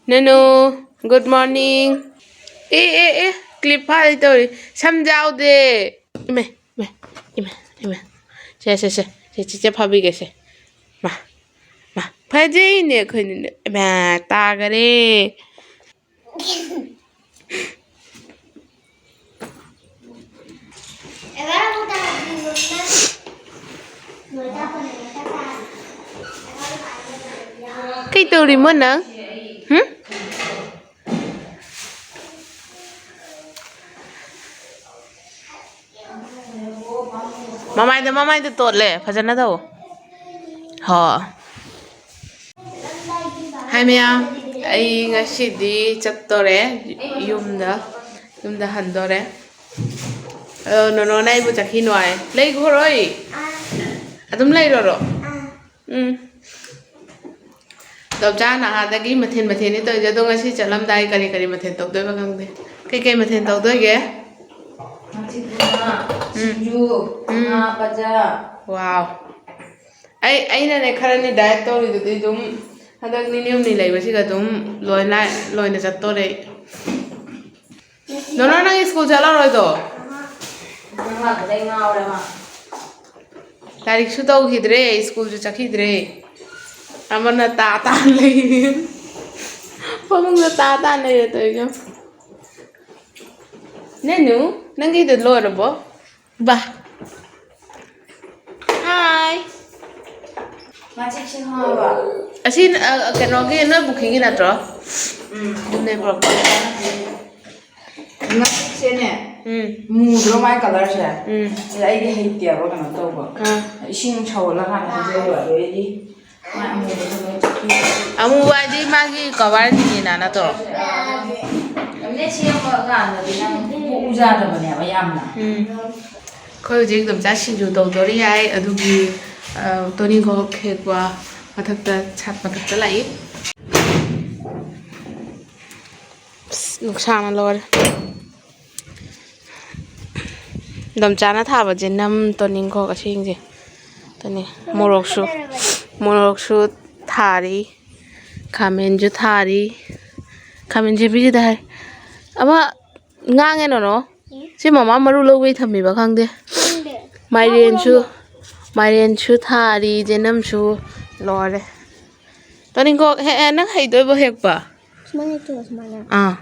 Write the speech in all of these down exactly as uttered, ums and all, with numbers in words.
ꯅꯦꯅꯨ, good morning. ꯑꯦ, ꯑꯦ, ꯑꯦ, clip ꯐꯥꯗꯤ ꯇꯧꯔꯤ꯫ ꯁꯝ ꯌꯥꯎꯗꯦ꯫ ꯏꯃꯦ, ꯏꯃꯦ, ꯏꯃꯦ, ꯏꯃꯦ꯫ ꯁꯦ, ꯁꯦ, ꯁꯦ꯫ ꯁꯦ, ꯆꯤꯆꯦ ꯐꯥꯕꯤꯒꯦꯁꯦ꯫ ꯃꯥ, ꯃꯥ꯫ ꯐꯖꯩꯅꯦ ꯑꯩꯈꯣꯏꯅꯤꯅꯦ꯫ ꯏꯃꯥ, ꯇꯥꯈꯔꯦ꯫ ꯀꯩ ꯇꯧꯔꯤꯃꯣ ꯅꯪ? ꯍꯨꯝ? ꯃꯃꯥꯏꯗ, ꯃꯃꯥꯏꯗ ꯇꯣꯠꯂꯦ꯫ ꯐꯖꯅ ꯇꯧ꯫ ꯍꯣ꯫ ꯍꯥꯏ ꯃꯌꯥꯝ, ꯑꯩ ꯉꯁꯤꯗꯤ ꯆꯠꯇꯣꯔꯦ ꯌꯨꯝꯗ, ꯌꯨꯝꯗ ꯍꯟꯗꯣꯔꯦ꯫ ꯑꯗꯣ ꯅꯣꯅꯣꯅ ꯑꯩꯕꯨ ꯆꯠꯈꯤꯅꯨ ꯍꯥꯏ꯫ ꯂꯩꯈꯣꯔꯣꯏ꯫ ꯑꯗꯨꯝ ꯂꯩꯔꯣꯔꯣ? ꯎꯝ꯫ ꯗꯣꯝꯆꯥ ꯅꯍꯥꯟꯗꯒꯤ ꯃꯊꯦꯜ ꯃꯊꯦꯜꯅꯤ ꯇꯧꯔꯤꯁꯦ, ꯑꯗꯣ ꯉꯁꯤ ꯆꯠꯂꯝꯗꯥꯏ ꯀꯔꯤ ꯀꯔꯤ ꯃꯊꯦꯜ ꯇꯧꯗꯣꯏꯕ ꯈꯪꯗꯦ꯫ ꯀꯩꯀꯩ ꯃꯊꯦꯜ ꯇꯧꯗꯣꯏꯒꯦ? ꯉꯥꯆꯤꯛ ꯃꯅꯥ, ꯎꯝ꯫ ꯁꯤꯡꯖꯨ, ꯎꯝ꯫ ꯉꯥ ꯄꯖ꯫ ꯋꯥꯎ꯫ ꯑꯩ, ꯑꯩꯅꯅꯦ ꯈꯔꯅꯤ diet ꯇꯧꯔꯤꯗꯨꯗꯤ ꯑꯗꯨꯝ ꯍꯟꯗꯛ ꯅꯤꯅꯤ ꯍꯨꯝꯅꯤ ꯂꯩꯕꯁꯤꯒ ꯑꯗꯨꯝ ꯂꯣꯏꯅ, ꯂꯣꯏꯅ ꯆꯠꯇꯣꯔꯦ ꯑꯩ꯫ ꯅꯣꯅꯣ, ꯅꯪ ꯁ꯭ꯀꯨꯜ ꯆꯠꯂꯔꯣꯏꯗꯣ? ꯅꯪ ꯂꯥꯛꯄꯗꯩ ꯉꯥꯎꯔꯦ ꯃꯥ꯫ ꯂꯥꯏꯔꯤꯛꯁꯨ ꯇꯧꯈꯤꯗ꯭ꯔꯦ, ꯁ꯭ꯀꯨꯜꯁꯨ ꯆꯠꯈꯤꯗ꯭ꯔꯦ꯫ ꯑꯃꯅ ꯇꯥ ꯇꯥ ꯂꯩꯔꯤ꯫ ꯐꯃꯨꯡꯗ ꯇꯥ ꯇꯥ ꯂꯩꯔꯦ ꯇꯧꯔꯤꯁꯦ꯫ ꯅꯦꯅꯨ, ꯅꯪꯒꯤꯗꯣ ꯂꯣꯏꯔꯕꯣ? ꯕꯥ꯫ ꯍꯥꯏ꯫ ꯉꯥꯆꯤꯛꯁꯦ ꯈꯪꯉꯕ? ꯑꯁꯤ, ꯑ, ꯀꯩꯅꯣꯒꯤ, ꯅꯣꯏ ꯄꯨꯈ꯭ꯔꯤꯒꯤ ꯅꯠꯇ꯭ꯔꯣ? ꯎꯝ꯫ ꯑꯗꯨꯅꯦ ꯄꯨꯔꯛꯄ꯫ ꯉꯥꯆꯤꯛꯁꯦꯅꯦ, ꯎꯝ꯫ ꯃꯨꯗ꯭ꯔꯣ ꯃꯥꯏ colourꯁꯦ? ꯎꯝ꯫ ꯑꯗ ꯑꯩꯗꯤ ꯍꯩꯇꯦꯕ ꯀꯩꯅꯣ ꯇꯧꯕ꯫ ꯑꯥ꯫ ꯏꯁꯤꯡ ꯁꯧꯍꯜꯂꯀꯥꯟꯗ ꯍꯩꯖꯜꯂꯨ, ꯑꯗꯨ ꯑꯩꯗꯤ ꯃꯥꯏ ꯑꯃꯨꯕꯗꯣ ꯂꯣꯏ ꯆꯨꯞꯄꯤ꯫ ꯑꯃꯨꯕ ꯍꯥꯏꯗꯤ ꯃꯥꯒꯤ coverꯅꯤꯅ ꯅꯠꯇ꯭ꯔꯣ? ꯂꯝꯅꯦ ꯁꯦꯝꯕ ꯀꯥꯟꯗꯗꯤ ꯅꯪ ꯎꯖꯥꯗꯕꯅꯦꯕ ꯌꯥꯝꯅ꯫ ꯎꯝ꯫ ꯑꯩꯈꯣꯏ ꯍꯧꯖꯤꯛ ꯏꯗꯣꯝꯆꯥ ꯁꯤꯡꯖꯨ ꯇꯧꯗꯣꯔꯤ ꯍꯥꯏ, ꯑꯗꯨꯒꯤ, ꯑ, ꯇꯣꯅꯤꯡꯈꯣꯛ ꯍꯦꯛꯄ ꯃꯊꯛꯇ, ꯁꯥꯠ ꯃꯊꯛꯇ ꯂꯥꯛꯏ꯫ ꯑꯁ, ꯅꯨꯡꯁꯥꯅ ꯂꯣꯏꯔꯦ꯫ ꯏꯗꯣꯝꯆꯥꯅ ꯊꯥꯕꯁꯦ ꯅꯝ ꯇꯣꯅꯤꯡꯈꯣꯛ ꯑꯁꯤꯡꯁꯦ꯫ ꯑꯗꯨꯅꯤ, ꯃꯣꯔꯣꯛꯁꯨ, ꯃꯣꯔꯣꯛꯁꯨ ꯊꯥꯔꯤ, ꯈꯥꯃꯦꯟꯁꯨ ꯊꯥꯔꯤ꯫ ꯈꯥꯃꯦꯟ ꯁꯦꯝꯕꯤꯁꯤꯗ ꯍꯥꯏ꯫ ꯑꯃ ꯉꯥꯡꯉꯦ ꯅꯣꯅꯣ꯫ ꯁꯤ ꯃꯃꯥ ꯃꯔꯨ ꯂꯧꯕꯩ ꯊꯝꯃꯤꯕ ꯈꯪꯗꯦ꯫ ꯈꯪꯗꯦ꯫ ꯃꯥꯏꯔꯦꯟꯁꯨ, ꯃꯥꯏꯔꯦꯟꯁꯨ ꯊꯥꯔꯤ, ꯖꯦꯅꯝꯁꯨ ꯂꯣꯏꯔꯦ꯫ ꯇꯣꯅꯤꯡꯀꯣꯛ ꯍꯦꯛꯑꯦ, ꯅꯪ ꯍꯩꯗꯣꯏꯕ ꯍꯦꯛꯄ? ꯁꯨꯃꯥꯏꯅ ꯍꯦꯛꯇꯣꯏꯕ, ꯁꯨꯃꯥꯏꯅ꯫ ꯑꯥ꯫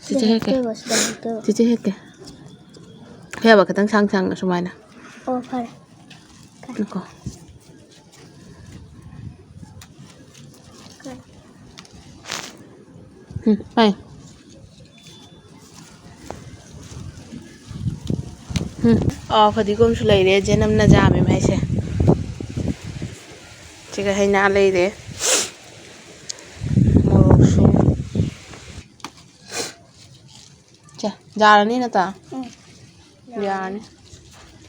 ꯆꯤꯆꯦ ꯁꯤꯗ ꯍꯦꯛꯀꯦ꯫ ꯍꯦꯛꯇꯣꯏꯕ, ꯁꯤꯗ ꯍꯦꯛꯇꯣꯏꯕ꯫ ꯆꯤꯆꯦ ꯍꯦꯛꯀꯦ꯫ ꯍꯦꯛꯑꯕ ꯈꯤꯇꯪ ꯁꯥꯡ ꯁꯥꯡꯅ ꯁꯨꯃꯥꯏꯅ꯫ ꯑꯣ, ꯐꯔꯦ꯫ ꯀꯣ꯫ ꯎꯝ, ꯄꯥꯏ꯫ ꯎꯝ꯫ ꯑꯥ, ꯐꯗꯤꯒꯣꯝꯁꯨ ꯂꯩꯔꯦ, ꯖꯦꯅꯝꯅ ꯖꯥꯝꯃꯦ ꯃꯥꯏꯁꯦ꯫ ꯁꯤꯒ ꯍꯩꯅꯥ ꯂꯩꯔꯦ꯫ ꯃꯣꯔꯣꯛꯁꯨ꯫ ꯁꯦ, ꯌꯥꯔꯅꯤ ꯅꯠꯇ꯭ꯔꯥ? ꯎꯝ꯫ ꯌꯥꯔꯅꯤ꯫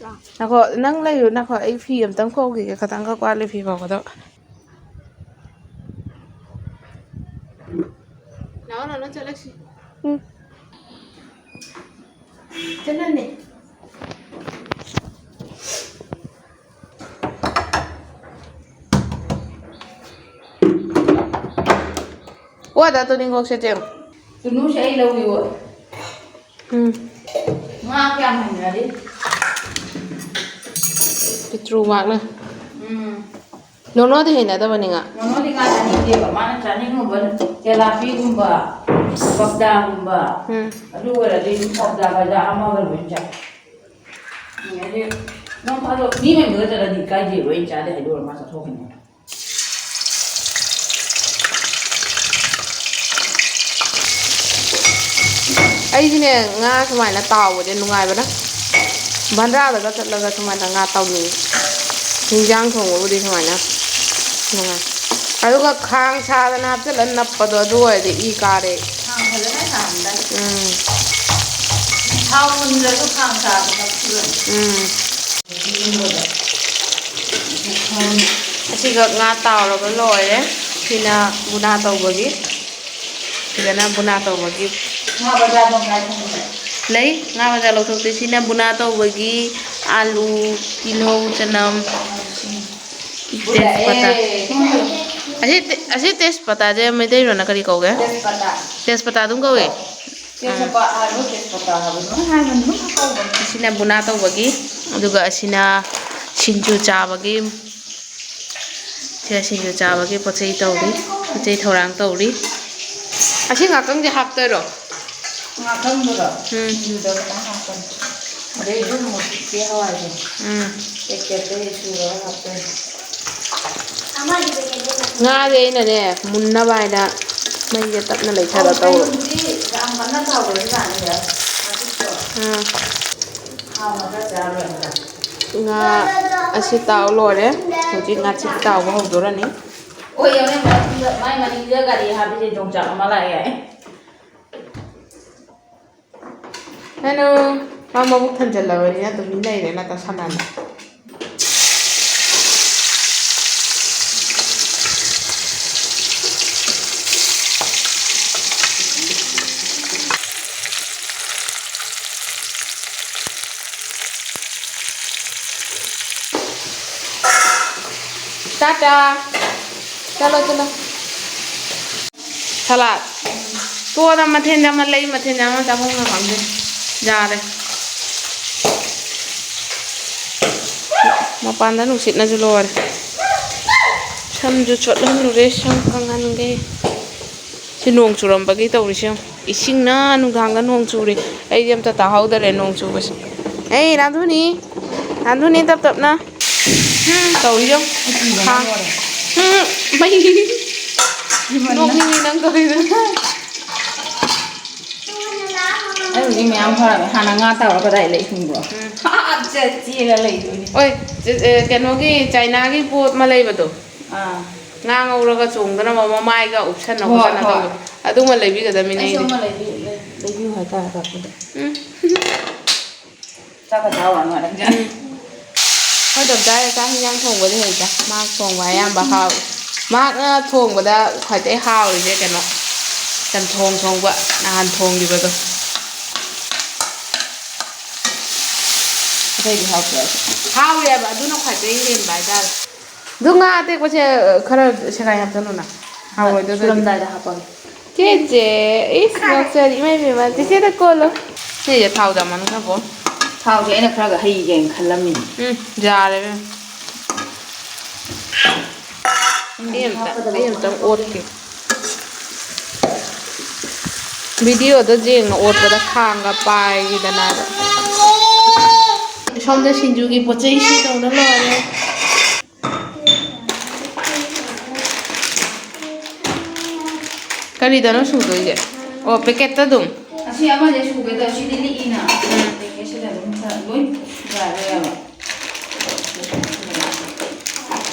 ꯂꯥꯛ꯫ ꯉꯥꯏꯈꯣ, ꯅꯪ ꯂꯩꯌꯨ, ꯉꯥꯏꯈꯣ, ꯑꯩ ꯐꯤ ꯑꯝꯇꯪ ꯐꯧꯈꯤꯒꯦ, ꯈꯇꯪꯈꯛ ꯋꯥꯠꯂꯤ ꯐꯤ ꯐꯧꯒꯗꯕ꯫ ꯂꯥꯛꯑꯣ, ꯂꯥꯛꯑꯣ, ꯆꯠꯂꯁꯤ꯫ ꯎꯝ꯫ ꯆꯠꯂꯅꯤ꯫ ꯋꯥꯗ ꯇꯣꯅꯤꯡꯈꯣꯛꯁꯦ ꯆꯦꯡ꯫ ꯇꯨꯅꯨꯁꯦ ꯑꯩ ꯂꯧꯒꯦ ꯑꯣ꯫ ꯎꯝ꯫ ꯉꯥ ꯀꯌꯥꯝ ꯍꯩꯅꯗꯦ꯫ ꯄꯤꯇ꯭ꯔꯨ ꯃꯥꯛꯅ꯫ ꯎꯝ꯫ ꯅꯣꯅꯣꯗꯤ ꯍꯩꯅꯗꯕꯅꯤ ꯉꯥ꯫ ꯅꯣꯅꯣꯗꯤ ꯉꯥ ꯆꯥꯅꯤꯡꯗꯦꯕ꯫ ꯃꯥꯅ ꯆꯥꯅꯤꯡꯉꯨꯕ ꯇꯦꯂꯥꯄꯤꯒꯨꯝꯕ, ꯄꯞꯇꯥꯒꯨꯝꯕ, ꯎꯝ꯫ ꯑꯗꯨ ꯑꯣꯏꯔꯗꯤ ꯑꯗꯨꯝ ꯄꯞꯇꯥ ꯕꯖꯥꯔ ꯑꯃꯒ ꯂꯣꯏ ꯆꯥꯏ꯫ ꯎꯝ, ꯑꯗꯨ ꯅꯣꯡ ꯐꯥꯗꯣꯛ ꯃꯤ ꯃꯌꯨꯝꯗ ꯆꯠꯂꯗꯤ ꯀꯥꯏꯗꯦꯕ, ꯑꯩ ꯆꯥꯗꯦ ꯍꯥꯏꯗꯣꯛꯑ ꯃꯥ ꯆꯠꯊꯣꯛꯈꯤꯅꯦ꯫ ꯑꯩꯁꯤꯅꯦ ꯉꯥ ꯁꯨꯃꯥꯏꯅ ꯇꯥꯎꯕꯁꯦ ꯅꯨꯡꯉꯥꯏꯕꯅ, ꯚꯟꯗ꯭ꯔꯥꯗꯒ ꯆꯠꯂꯒ ꯁꯨꯃꯥꯏꯅ ꯉꯥ ꯇꯥꯎꯅꯤꯡꯉꯤ꯫ ꯍꯤꯟꯖꯥꯡ ꯊꯣꯡꯕꯕꯨꯗꯤ ꯁꯨꯃꯥꯏꯅ ꯅꯨꯡꯉꯥꯏ꯫ ꯑꯗꯨꯒ ꯈꯥꯡ ꯁꯥꯗꯅ ꯍꯥꯞꯆꯤꯜꯂ ꯅꯞꯄꯗꯣ, ꯑꯗꯨ ꯑꯣꯏꯔꯗꯤ ꯏ ꯀꯥꯔꯦ꯫ ꯈꯥꯡ ꯐꯖꯅ ꯁꯥꯍꯟꯗꯥꯏ꯫ ꯎꯝ꯫ ꯊꯥꯎ ꯃꯨꯟꯗ꯭ꯔꯁꯨ ꯈꯥꯡ ꯁꯥꯕ ꯅꯞꯄꯤꯕꯅꯤ꯫ ꯎꯝ꯫ ꯑꯁꯤꯒ ꯉꯥ ꯇꯥꯎꯔꯒ ꯂꯣꯏꯔꯦ꯫ ꯁꯤꯅ ꯕꯨꯅꯥ ꯇꯧꯕꯒꯤ, ꯁꯤꯗꯅ ꯕꯨꯅꯥ ꯇꯧꯕꯒꯤ꯫ ꯉꯥ ꯕꯖꯥꯔꯗꯣ ꯀꯥꯏ ꯊꯝꯃꯤꯅꯣ? ꯂꯩ, ꯉꯥ ꯕꯖꯥꯔ ꯂꯧꯊꯣꯛꯇꯦ꯫ ꯁꯤꯅ ꯕꯨꯅꯥ ꯇꯧꯕꯒꯤ ꯑꯥꯂꯨ, ꯇꯤꯜꯍꯧ, ꯆꯅꯝ꯫ ꯇꯦꯖꯄꯇꯥ꯫ ꯑꯦ, ꯑꯁꯤ ꯇꯦ-, ꯑꯁꯤ ꯇꯦꯖꯄꯇꯥꯁꯦ ꯃꯩꯇꯩꯂꯣꯟꯅ ꯀꯔꯤ ꯀꯧꯒꯦ? ꯇꯦꯖꯄꯇꯥ꯫ ꯇꯦꯖꯄꯇꯥ ꯑꯗꯨꯝ ꯀꯧꯏ? ꯇꯦꯖꯄꯇꯥ ꯍꯥꯏꯕ꯭ꯔꯣ, ꯇꯦꯖꯄꯇꯥ ꯍꯥꯏꯕ꯭ꯔꯣ? ꯑꯗꯨꯝ ꯍꯥꯏꯕꯅꯤ, ꯑꯗꯨꯝ ꯀꯧꯕꯅꯤ꯫ ꯑꯁꯤꯅ ꯕꯨꯅꯥ ꯇꯧꯕꯒꯤ, ꯑꯗꯨꯒ ꯑꯁꯤꯅ ꯁꯤꯡꯖꯨ ꯆꯥꯕꯒꯤ꯫ ꯁꯤꯗ ꯁꯤꯡꯖꯨ ꯆꯥꯕꯒꯤ ꯄꯣꯠ ꯆꯩ ꯇꯧꯔꯤ, ꯄꯣꯠ ꯆꯩ ꯊꯧꯔꯥꯡ ꯇꯧꯔꯤ꯫ ꯑꯁꯤ ꯉꯥꯛꯇꯪꯗꯤ ꯍꯥꯞꯇꯣꯏꯔꯣ? ꯉꯥꯛꯇꯪꯗꯨꯔꯣ? ꯎꯝ꯫ ꯁꯤꯡꯖꯨꯗ ꯈꯤꯇꯪ ꯍꯥꯞꯄꯅꯤ꯫ ꯑꯗꯩ ꯑꯗꯨꯝ ꯃꯨꯛꯀꯤ ꯍꯋꯥꯏꯁꯦ꯫ ꯎꯝ꯫ ꯄꯦꯀꯦꯠꯇꯒꯤ ꯁꯨꯔꯒ ꯍꯥꯞꯇꯣꯏꯅꯤ꯫ ꯉꯥꯁꯦ ꯑꯩꯅꯅꯦ ꯃꯨꯟꯅꯕ ꯍꯥꯏꯅ ꯃꯩꯁꯦ ꯇꯞꯅ ꯂꯩꯊꯔ ꯇꯧꯔꯕ꯫ ꯌꯥꯝ ꯀꯟꯅ ꯇꯥꯎꯗ꯭ꯔꯁꯨ ꯌꯥꯅꯤꯗ꯫ ꯎꯝ꯫ ꯍꯥꯎꯅ ꯈꯔ ꯆꯥꯔ ꯂꯣꯏꯔꯦ꯫ ꯉꯥ ꯑꯁꯤ ꯇꯥꯎ ꯂꯣꯏꯔꯦ꯫ ꯍꯧꯖꯤꯛ ꯉꯥꯆꯤꯛ ꯇꯥꯎꯕ ꯍꯧꯗꯣꯔꯅꯤ꯫ ꯑꯣꯏ, ꯌꯥꯎꯔꯦ, ꯃꯅꯤꯡꯗ, ꯃꯥꯏ ꯃꯅꯤꯡꯗ ꯒꯥꯔꯤ ꯍꯥꯞꯄꯤꯁꯦ ꯌꯣꯡꯆꯥꯛ ꯑꯃ ꯂꯥꯛꯑꯦ꯫ ꯍꯜꯂꯣ꯫ ꯃꯥ ꯃꯕꯨꯛ ꯊꯟꯖꯜꯂꯕꯅꯤꯅ ꯇꯨꯃꯤꯟ ꯂꯩꯔꯦ ꯅꯠꯇ꯭ꯔ ꯁꯥꯟꯅꯅ꯫ ꯇꯥꯇꯥ꯫ ꯆꯠꯂꯣ, ꯆꯠꯂꯣ꯫ ꯁꯂꯥꯗ꯫ ꯇꯣꯛꯑꯣꯗ, ꯃꯊꯦꯟ ꯌꯥꯝꯃꯜꯂꯦ, ꯑꯩ ꯃꯊꯦꯟ ꯌꯥꯝꯃ ꯆꯥꯐꯝꯒ ꯈꯪꯗꯦ꯫ ꯌꯥꯔꯦ꯫ ꯃꯄꯥꯟꯗ ꯅꯨꯡꯁꯤꯠꯅꯁꯨ ꯂꯣꯏꯔꯦ꯫ ꯁꯝꯁꯨ ꯆꯣꯠꯍꯜꯂꯨꯔꯦ, ꯁꯝ ꯀꯪꯍꯟꯒꯦ꯫ ꯁꯤ ꯅꯣꯡ ꯆꯨꯔꯝꯕꯒꯤ ꯇꯧꯔꯤꯁꯦ ꯌꯦꯡꯉꯨ꯫ ꯏꯁꯤꯡꯅ ꯅꯨꯡꯗꯥꯡꯗ ꯅꯣꯡ ꯆꯨꯔꯤ꯫ ꯑꯩꯗꯤ ꯑꯝꯇ ꯇꯥꯍꯧꯗꯔꯦ ꯅꯣꯡ ꯆꯨꯕꯁꯦ꯫ ꯑꯩ ꯅꯥꯟꯊꯨꯅꯤ, ꯅꯥꯟꯊꯨꯅꯤ ꯇꯞ ꯇꯞꯅ꯫ ꯎꯝ, ꯇꯧꯔꯤ ꯌꯦꯡꯉꯨ꯫ ꯍꯥ꯫ ꯎꯝ, ꯃꯩ꯫ ꯅꯣꯛꯅꯤꯡꯉꯤ ꯅꯪ ꯇꯧꯔꯤꯗꯣ꯫ ꯑꯩ ꯍꯧꯖꯤꯛ ꯃꯌꯥꯝ ꯐꯔꯕꯅꯦ꯫ ꯍꯥꯟꯅ ꯉꯥ ꯇꯥꯎꯔ ꯀꯗꯥꯏ ꯂꯩ ꯈꯪꯕ꯭ꯔꯣ? ꯎꯝ꯫ ꯑꯥ, ꯆꯦ-, ꯆꯦꯜꯂ ꯂꯩꯗꯣꯏꯅꯦ꯫ ꯑꯣꯏ, ꯆꯦ-, ꯑꯦ, ꯀꯩꯅꯣꯒꯤ, ꯆꯥꯏꯅꯥꯒꯤ ꯄꯣꯠ ꯑꯃ ꯂꯩꯕꯗꯣ꯫ ꯑꯥ꯫ ꯉꯥ ꯉꯧꯔꯒ ꯆꯣꯡꯗꯅꯕ ꯃꯃꯥꯏꯒ ꯎꯞꯁꯟꯅ ꯍꯣꯏ, ꯈꯣꯠꯁꯟꯅ ꯍꯣꯏ꯫ ꯇꯧꯕꯗꯣ꯫ ꯑꯗꯨꯃ ꯂꯩꯕꯤꯒꯗꯕꯅꯤꯅꯦ ꯑꯩꯁꯨ ꯑꯩꯗꯤ꯫ ꯑꯃ ꯂꯩꯕꯤ-, ꯂꯩ-, ꯂꯩꯕꯤꯌꯨ ꯍꯥꯏꯇꯥꯔꯦ ꯑꯆꯥꯄꯣꯠꯇꯣ꯫ ꯎꯝ꯫ ꯆꯥꯛꯀ ꯆꯥꯎꯔꯅꯨ ꯍꯥꯏꯔꯛꯀꯦ꯫ ꯎꯝ꯫ ꯍꯣꯏ, ꯗꯣꯝꯆꯥ ꯆꯥꯛ ꯍꯤꯟꯖꯥꯡ ꯊꯣꯡꯕꯗꯤ ꯍꯩꯗ꯫ ꯃꯥ ꯊꯣꯡꯕ ꯑꯌꯥꯝꯕ ꯍꯥꯎꯏ꯫ ꯃꯍꯥꯛꯅ ꯊꯣꯡꯕꯗ ꯈ꯭ꯋꯥꯏꯗꯩ ꯍꯥꯎꯔꯤꯁꯦ ꯀꯩꯅꯣ, ꯆꯝꯊꯣꯡ ꯊꯣꯡꯕ ꯅꯍꯥꯟ ꯊꯣꯡꯈꯤꯕꯗꯣ꯫ ꯑꯇꯩꯗꯤ ꯍꯥꯎꯇꯦ ꯑꯩꯁꯨ꯫ ꯍꯥꯎꯋꯦꯕ, ꯑꯗꯨꯅ ꯈ꯭ꯋꯥꯏꯗꯒꯤ ꯍꯦꯟꯕ ꯍꯥꯏꯇꯥꯔꯦ꯫ ꯑꯗꯨ ꯉꯥ ꯑꯇꯦꯛꯄꯁꯦ ꯈꯔ ꯁꯦꯒꯥꯏ ꯍꯥꯞꯆꯜꯂꯨꯅ꯫ ꯍꯥꯎꯔꯣꯏꯗꯣ ꯑꯗꯨꯗꯤ꯫ ꯁꯨꯔꯝꯗꯥꯏꯗ ꯍꯥꯞꯄꯒꯦ꯫ ꯆꯦꯆꯦ, ꯏꯁ, ꯅꯣꯛꯆꯔꯤ꯫ ꯏꯃꯥꯏ ꯄꯦꯝꯃ, ꯆꯦꯆꯦꯗ ꯀꯣꯜꯂꯣ꯫ ꯁꯤꯁꯦ ꯊꯥꯎ ꯌꯥꯝꯃꯟ ꯈ꯭ꯔꯕꯣ? ꯊꯥꯎꯁꯦ ꯑꯩꯅ ꯈꯔꯒ ꯍꯩꯒꯦꯅ ꯈꯜꯂꯝꯃꯤꯅꯦ꯫ ꯎꯝ, ꯌꯥꯔꯦ ꯏꯕꯦꯝꯃ꯫ ꯑꯩ ꯑꯝꯇ, ꯑꯩ ꯑꯝꯇꯪ ꯑꯣꯠꯀꯦ꯫ ꯚꯤꯗꯤꯑꯣꯗꯣ ꯌꯦꯡꯅ ꯑꯣꯠꯄꯗ ꯈꯥꯡꯒ ꯄꯥꯏꯈꯤꯗꯅ꯫ ꯁꯣꯝꯗ ꯁꯤꯡꯖꯨꯒꯤ ꯄꯣꯠ ꯆꯩ ꯁꯤ ꯇꯧꯅ ꯂꯣꯏꯔꯦ꯫ ꯀꯔꯤꯗꯅꯣ ꯁꯨꯗꯣꯏꯁꯦ? ꯑꯣ, ꯄꯦꯀꯦꯠꯇ ꯑꯗꯨꯝ꯫ ꯑꯁꯤ ꯑꯃꯁꯦ ꯁꯨꯒꯦ ꯇꯧ, ꯁꯤꯗꯤ ꯂꯤꯛꯏꯅ꯫ ꯎꯝ꯫ ꯑꯗꯒꯤ ꯁꯤꯗ ꯑꯗꯨꯝ ꯈꯔ ꯂꯣꯏ ꯌꯥꯔꯦꯕ꯫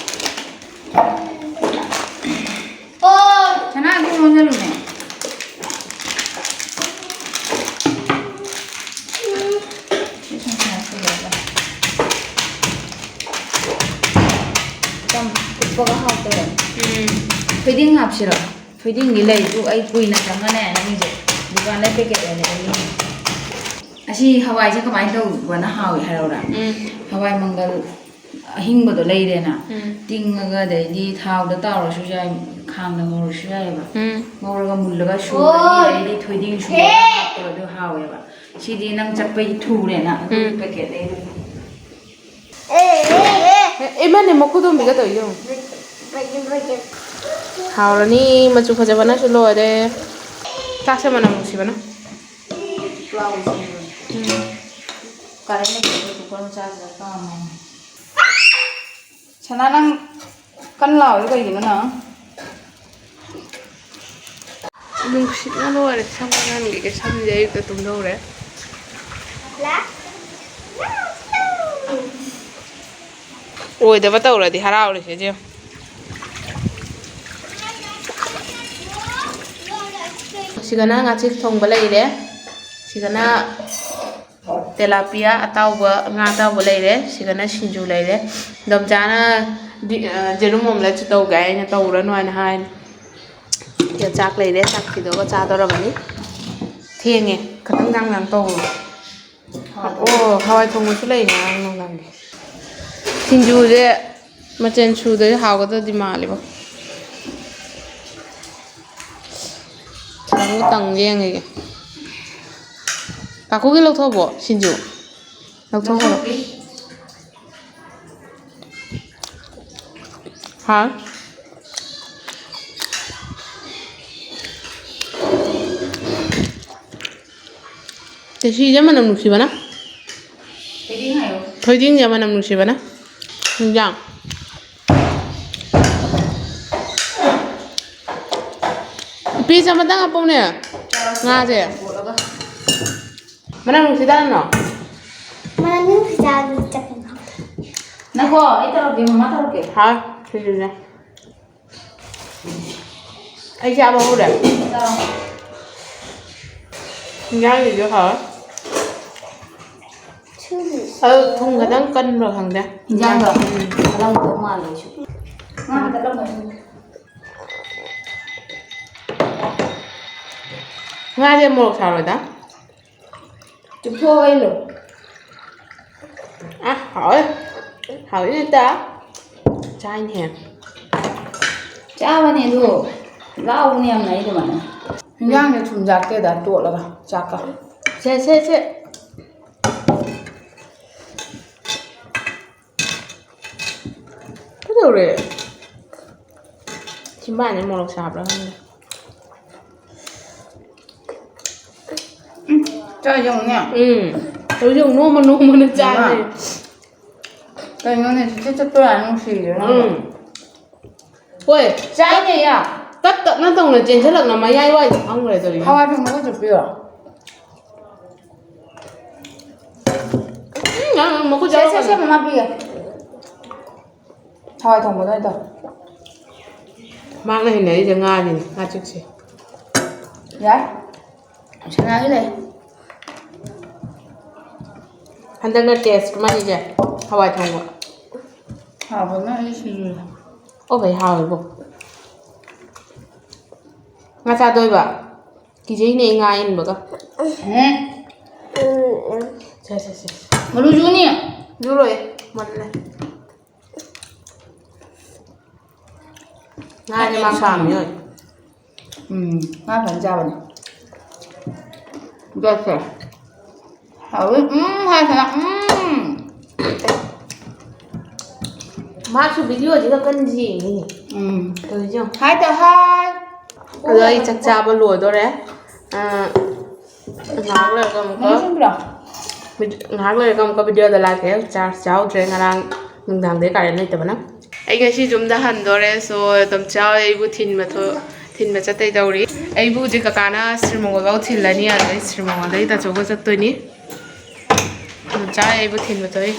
ꯑꯣ! ꯁꯅꯥ ꯑꯗꯨꯝ ꯂꯣꯟꯖꯜꯂꯨꯅꯦ꯫ ꯆꯝ-, ꯀꯨꯞꯄꯒ ꯍꯥꯎꯇꯕꯅꯤ꯫ ꯎꯝ꯫ ꯊꯣꯏꯗꯤꯡ ꯍꯥꯞꯁꯤꯔꯣ? ꯊꯣꯏꯗꯤꯡꯗꯤ ꯂꯩ, ꯑꯗꯨ ꯑꯩ ꯀꯨꯏꯅ ꯆꯪꯉꯅꯤ ꯍꯥꯏꯅ ꯃꯤꯁꯦ ꯗꯨꯀꯥꯟꯗ ꯄꯦꯀꯦꯠ ꯑꯣꯏꯅ ꯂꯩꯅꯤꯡꯉꯤ꯫ ꯑꯁꯤ ꯍꯋꯥꯏꯁꯦ ꯀꯃꯥꯏꯅ ꯇꯧꯕꯅ ꯍꯥꯎꯏ ꯍꯥꯏꯔꯛꯎꯔꯥ? ꯎꯝ꯫ ꯍꯋꯥꯏ ꯃꯪꯒꯜ ꯑꯍꯤꯡꯕꯗꯣ ꯂꯩꯔꯦꯅ, ꯎꯝ꯫ ꯇꯤꯡꯉꯒ ꯑꯗꯩꯗꯤ ꯊꯥꯎꯗ ꯇꯥꯎꯔꯁꯨ ꯌꯥꯏ, ꯈꯥꯡꯗ ꯉꯧꯔꯁꯨ ꯌꯥꯏꯑꯕ꯫ ꯎꯝ꯫ ꯉꯧꯔꯒ ꯃꯨꯜꯂꯒ ꯁꯨꯔꯅꯤ, ꯑꯗꯩꯗꯤ ꯊꯣꯏꯗꯤꯡ ꯁꯨꯔꯒ ꯍꯥꯞꯄꯒ ꯑꯗꯨ ꯍꯥꯎꯋꯦꯕ꯫ ꯁꯤꯗꯤ ꯅꯪ ꯆꯠꯄꯩ ꯊꯨꯔꯦꯅ ꯑꯗꯨꯒꯤ ꯎꯝ꯫ ꯄꯦꯀꯦꯠ ꯂꯩꯔꯨ꯫ ꯑꯦ, ꯏꯃꯅꯦ ꯃꯈꯨꯗꯣꯝꯕꯤꯒ ꯇꯧꯔꯤꯁꯦ ꯌꯦꯡꯉꯨ꯫ ꯍꯥꯎꯔꯅꯤ, ꯃꯆꯨ ꯐꯖꯕꯅꯁꯨ ꯂꯣꯏꯔꯦ꯫ ꯆꯥꯛꯁꯦ ꯃꯅꯝ ꯅꯨꯡꯁꯤꯕꯅ꯫ ꯄꯨꯂꯥꯎ ꯁꯦꯝꯕꯅꯤ꯫ ꯎꯝ꯫ ꯀꯔꯦꯟ ꯂꯩꯇꯕꯒꯤ ꯀꯨꯀꯔ ꯃꯆꯥꯁꯤꯗ ꯀꯥꯝꯃꯦ꯫ ꯁꯅꯥ, ꯅꯪ ꯀꯟꯅ ꯂꯥꯎꯔꯤꯗꯣ ꯀꯩꯒꯤꯅꯣ ꯅꯪ? ꯅꯨꯡꯁꯤꯠꯅ ꯂꯣꯏꯔꯦ꯫ ꯁꯝ ꯀꯛꯍꯟꯈꯤꯒꯦ꯫ ꯁꯝꯁꯦ ꯑꯌꯨꯛꯇ ꯇꯨꯝꯊꯣꯛꯎꯔꯦ꯫ ꯑꯣꯏꯗꯕ ꯇꯧꯔꯗꯤ ꯍꯔꯥꯎꯔꯤꯁꯦ ꯌꯦꯡꯉꯣ꯫ ꯁꯤꯒꯅ ꯉꯥꯆꯤꯛ ꯊꯣꯡꯕ ꯂꯩꯔꯦ꯫ ꯁꯤꯒꯅ ꯇꯦꯂꯥꯄꯤꯌꯥ ꯑꯇꯥꯎꯕ, ꯉꯥ ꯑꯇꯥꯎꯕ ꯂꯩꯔꯦ꯫ ꯁꯤꯒꯅ ꯁꯤꯡꯖꯨ ꯂꯩꯔꯦ꯫ ꯏꯟꯗꯣꯝꯆꯥꯅ ꯗꯤ-, ꯑ, ꯌꯦꯔꯨꯝ ꯑꯣꯝꯂꯦꯠꯁꯨ ꯇꯧꯒꯦ ꯍꯥꯏꯅ ꯇꯧꯔꯅꯨ ꯍꯥꯏꯅ ꯍꯥꯏꯅꯤ꯫ ꯁꯤꯗ ꯆꯥꯛ ꯂꯩꯔꯦ꯫ ꯆꯥꯛ ꯊꯤꯗꯣꯛꯑꯒ ꯆꯥꯗꯧꯔꯕꯅꯤ꯫ ꯊꯦꯡꯉꯦ꯫ ꯈꯤꯇꯪ ꯌꯥꯡ ꯌꯥꯡ ꯇꯧꯔꯣ꯫ ꯑꯣ, ꯍꯋꯥꯏ ꯊꯣꯡꯕꯁꯨ ꯂꯩ ꯉꯔꯥꯡ ꯅꯨꯡꯗꯥꯡꯒꯤ꯫ ꯁꯤꯡꯖꯨꯁꯦ ꯃꯆꯜ ꯁꯨꯗ꯭ꯔꯗꯤ ꯍꯥꯎꯒꯗꯕꯗꯤ ꯃꯥꯜꯂꯦꯕꯣ꯫ ꯈꯤꯇꯪ ꯇꯪ ꯌꯦꯡꯉꯒꯦ꯫ ꯀꯥꯀꯨꯒꯤ ꯂꯧꯊꯣꯛꯑꯕꯣ ꯁꯤꯡꯖꯨ? ꯂꯧꯊꯣꯛꯈ꯭ꯔꯣ꯫ ꯍꯥꯎ꯫ ꯇꯦꯁꯤꯁꯦ ꯃꯅꯝ ꯅꯨꯡꯁꯤꯕꯅ꯫ ꯊꯣꯏꯗꯤꯡ ꯍꯥꯏꯌꯣ꯫ ꯊꯣꯏꯗꯤꯡꯁꯦ ꯃꯅꯝ ꯅꯨꯡꯁꯤꯕꯅ꯫ ꯍꯤꯟꯖꯥꯡ꯫ ꯄꯤꯁ ꯑꯃꯇꯪ ꯍꯥꯞꯄꯧꯅꯦ꯫ ꯉꯥꯁꯦ꯫ ꯃꯅꯝ ꯅꯨꯡꯁꯤꯗꯥ ꯅꯣ? ꯃꯅꯝ ꯅꯨꯡꯁꯤꯗꯥ ꯑꯗꯨ ꯆꯠꯀꯅꯤ꯫ ꯅꯪꯀꯣ, ꯑꯩ ꯇꯧꯔꯛꯀꯦ, ꯃꯃꯥ ꯇꯧꯔꯛꯀꯦ꯫ ꯍꯥꯎ, ꯁꯤꯡꯖꯨꯁꯦ꯫ ꯑꯩ ꯆꯥꯕ ꯍꯧꯔꯦ꯫ ꯆꯥꯎ꯫ ꯍꯤꯟꯖꯥꯡꯁꯤꯁꯨ ꯍꯥꯎꯋꯦ꯫ ꯁꯤꯡꯖꯨ꯫ ꯑꯗꯨ ꯊꯨꯝ ꯈꯤꯇꯪ ꯀꯟꯕ꯭ꯔꯥ ꯈꯪꯗꯦ꯫ ꯍꯤꯟꯖꯥꯡꯗꯣ ꯎꯝ꯫ ꯀꯜꯂꯝꯗꯧ ꯃꯥꯜꯂꯦ ꯑꯩꯁꯨ꯫ ꯉꯥ ꯀꯜꯂꯝꯃꯣꯏ꯫ ꯉꯥꯁꯦ ꯃꯣꯔꯣꯛ ꯁꯥꯔꯣꯏꯗ꯫ ꯆꯨꯞꯊꯣꯛꯑꯒ ꯏꯜꯂꯨ꯫ ꯑ, ꯍꯥꯎꯋꯦ꯫ ꯍꯥꯎꯋꯦ ꯍꯦꯛꯇ꯫ ꯆꯥꯏꯅꯦꯍꯦ꯫ ꯆꯥꯕꯅꯦ ꯑꯗꯨ꯫ ꯂꯥꯎꯕꯅꯦ ꯌꯥꯝꯅ ꯑꯩ ꯑꯗꯨꯃꯥꯏꯅ꯫ ꯍꯤꯟꯖꯥꯡꯁꯦ ꯊꯨꯝ ꯌꯥꯛꯇꯦꯗ, ꯇꯣꯠꯂꯒ ꯆꯥꯛꯀ꯫ ꯁꯦ, ꯁꯦ, ꯁꯦ꯫ ꯀꯩꯗꯧꯔꯦ? ꯆꯤꯝꯕꯥꯟꯁꯦ ꯃꯣꯔꯣꯛ ꯁꯥꯕ꯭ꯔꯥ ꯈꯪꯗꯦ꯫ ꯎꯝ, ꯆꯥ ꯌꯦꯡꯉꯨꯅꯦ꯫ ꯎꯝ꯫ ꯍꯧꯖꯤꯛ ꯅꯣꯡꯃ ꯅꯣꯡꯃꯅ ꯆꯥꯁꯦ꯫ ꯏꯃꯥ꯫ ꯀꯩꯅꯣꯅꯦ, ꯆꯤꯆꯦ ꯆꯠꯄ ꯌꯥꯔꯦ, ꯅꯨꯡꯁꯤꯔꯦ ꯅꯪꯕꯣ꯫ ꯎꯝ꯫ ꯍꯣꯏ꯫ ꯆꯥꯏꯅꯦ, ꯌꯥ꯫ ꯇꯞ ꯇꯞꯅ ꯇꯧꯅ ꯆꯦꯟꯁꯤꯜꯂꯛꯅ ꯃꯌꯥꯏ ꯋꯥꯏꯗ ꯐꯝꯈ꯭ꯔꯦ ꯇꯧꯔꯤꯁꯦ꯫ ꯍꯋꯥꯏ ꯊꯣꯡꯕꯒ ꯆꯨꯞꯄꯤꯔꯣ? ꯎꯝ, ꯅꯪ ꯃꯈꯨꯠ ꯁꯦ, ꯁꯦ, ꯁꯦ, ꯆꯥꯎꯔꯛꯀꯅꯤ꯫ ꯃꯃꯥ ꯄꯤꯒꯦ꯫ ꯍꯋꯥꯏ ꯊꯣꯡꯕꯗ ꯑꯣꯏꯅ ꯇꯧ꯫ ꯃꯥꯅ ꯍꯩꯅꯔꯤꯁꯦ ꯉꯥꯅꯤꯅꯦ, ꯉꯥꯆꯤꯛꯁꯦ꯫ ꯌꯥꯏ꯫ ꯁꯅꯥꯒꯤ ꯂꯩ꯫ ꯍꯟꯗꯛꯅ ꯇꯦꯁ ꯃꯔꯤꯁꯦ ꯍꯋꯥꯏ ꯊꯣꯡꯕ꯫ ꯍꯥꯎꯕꯅ ꯑꯩ ꯁꯤꯔꯦ꯫ ꯑꯣ ꯚꯩ, ꯍꯥꯎꯋꯦꯕꯣ꯫ ꯉꯥ ꯆꯥꯗꯣꯏꯕ? ꯀꯤꯖꯩꯅꯦ ꯑꯩ ꯉꯥ ꯏꯟꯕꯒ꯫ ꯎꯝ꯫ ꯁꯦ, ꯁꯦ, ꯁꯦ꯫ ꯃꯔꯨ ꯆꯨꯅꯤ꯫ ꯆꯨꯔꯣꯏ, ꯃꯨꯜꯂꯦ꯫ ꯉꯥꯅꯦ ꯃꯥ ꯄꯥꯝꯃꯤ ꯍꯣꯏ꯫ ꯎꯝ, ꯉꯥ ꯐꯖꯅ ꯆꯥꯕꯅꯦ꯫ ꯗꯣꯁꯦ꯫ ꯍꯥꯎꯋꯤ꯫ ꯎꯝ, ꯍꯥꯏ ꯁꯅꯥ꯫ ꯎꯝ꯫ ꯃꯥꯁꯨ ꯚꯤꯗꯤꯑꯣꯁꯤꯒ ꯀꯟꯅ ꯌꯦꯡꯉꯤꯅꯦ꯫ ꯎꯝ꯫ ꯇꯧꯔꯤꯁꯦ ꯌꯦꯡꯉꯣ꯫ ꯍꯥꯏ ꯇ ꯍꯥꯏ꯫ ꯑꯗꯣ ꯑꯩ ꯆꯥꯛ ꯆꯥꯕ ꯂꯣꯏꯗꯣꯔꯦ꯫ ꯑ, ꯉꯥꯏꯍꯥꯛ ꯂꯩꯔꯒ ꯑꯃꯨꯛꯀ ꯃꯅꯨꯡ ꯆꯪꯕ꯭ꯔꯣ? ꯚꯤꯗꯤ-, ꯉꯥꯏꯍꯥꯛ ꯂꯩꯔꯒ ꯑꯃꯨꯛꯀ ꯚꯤꯗꯤꯑꯣꯗ ꯂꯥꯛꯀꯦ꯫ ꯆꯥꯔꯖ ꯌꯥꯎꯗ꯭ꯔꯦ, ꯉꯔꯥꯡ ꯅꯨꯡꯗꯥꯡꯗꯩ ꯀꯥꯔꯦꯟ ꯂꯩꯇꯕꯅ꯫ ꯑꯩ ꯉꯁꯤ ꯌꯨꯝꯗ ꯍꯟꯗꯣꯔꯦ꯫ So, ꯇꯣꯝꯆꯥ ꯍꯣꯏ ꯑꯩꯕꯨ ꯊꯤꯟꯕ ꯊꯣ-, ꯊꯤꯟꯕ ꯆꯠꯇꯣꯏ ꯇꯧꯔꯤ꯫ ꯑꯩꯕꯨ ꯍꯧꯖꯤꯛ ꯀꯀꯥꯅ ꯁ꯭ꯔꯤ ꯃꯪꯒꯣꯜꯐꯥꯎ ꯊꯤꯜꯂꯅꯤ, ꯑꯗꯩ ꯁ꯭ꯔꯤ ꯃꯪꯒꯣꯜꯗꯩ ꯇꯥꯆꯧꯒ ꯆꯠꯇꯣꯏꯅꯤ꯫ ꯇꯣꯝꯆꯥ ꯍꯣꯏ ꯑꯩꯕꯨ ꯊꯤꯟꯕ ꯊꯣꯛꯏ꯫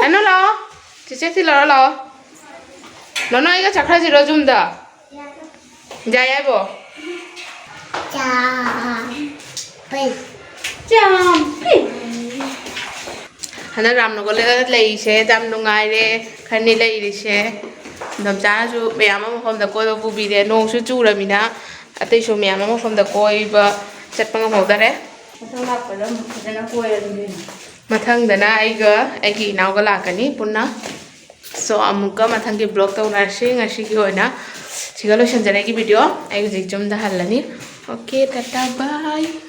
ꯍꯅꯨ ꯂꯥꯛꯑꯣ꯫ ꯆꯦꯆꯦ ꯊꯤꯜꯂꯔꯣ ꯂꯥꯛꯑꯣ꯫ ꯅꯣꯅꯣ ꯑꯩꯒ ꯆꯠꯈ꯭ꯔꯁꯤꯔꯣ ꯌꯨꯝꯗ? ꯌꯥꯏ ꯍꯥꯏꯕꯣ? ꯆꯥꯝꯄꯩ꯫ ꯆꯥꯝꯄꯩ꯫ ꯍꯟꯗꯛ ꯔꯥꯝꯅꯒꯔꯗ ꯂꯩꯔꯤꯁꯦ ꯌꯥꯝ ꯅꯨꯡꯉꯥꯏꯔꯦ꯫ ꯈꯔꯅꯤ ꯂꯩꯔꯤꯁꯦ꯫ ꯏꯟꯗꯣꯝꯆꯥꯅꯁꯨ ꯃꯌꯥꯝ ꯑꯃ ꯃꯐꯝꯗ ꯀꯣꯏꯕ ꯄꯨꯕꯤꯔꯦ꯫ ꯅꯣꯡꯁꯨ ꯆꯨꯔꯃꯤꯅ ꯑꯇꯩꯁꯨ ꯃꯌꯥꯝ ꯑꯃ ꯃꯐꯝꯗ ꯀꯣꯏꯕ ꯆꯠꯄ ꯉꯝꯍꯧꯗꯔꯦ꯫ ꯃꯊꯪ ꯂꯥꯛꯄꯗ ꯑꯃꯨꯛ ꯐꯖꯅ ꯀꯣꯏꯔꯁꯤ ꯀꯩꯅꯣ꯫ ꯃꯊꯪꯗꯅ ꯑꯩꯒ ꯑꯩꯒꯤ ꯏꯅꯥꯎꯒ ꯂꯥꯛꯀꯅꯤ ꯄꯨꯟꯅ꯫ So, ꯑꯃꯨꯛꯀ ꯃꯊꯪꯒꯤ vlog ꯇꯧꯅꯔꯁꯤ꯫ ꯉꯁꯤꯒꯤ ꯑꯣꯏꯅ ꯁꯤꯒ ꯂꯣꯏꯁꯤꯟꯖꯔꯦ ꯑꯩꯒꯤ video꯫ ꯑꯩ ꯍꯧꯖꯤꯛ ꯌꯨꯝꯗ ꯍꯜꯂꯅꯤ꯫ Okay, Tata, bye꯫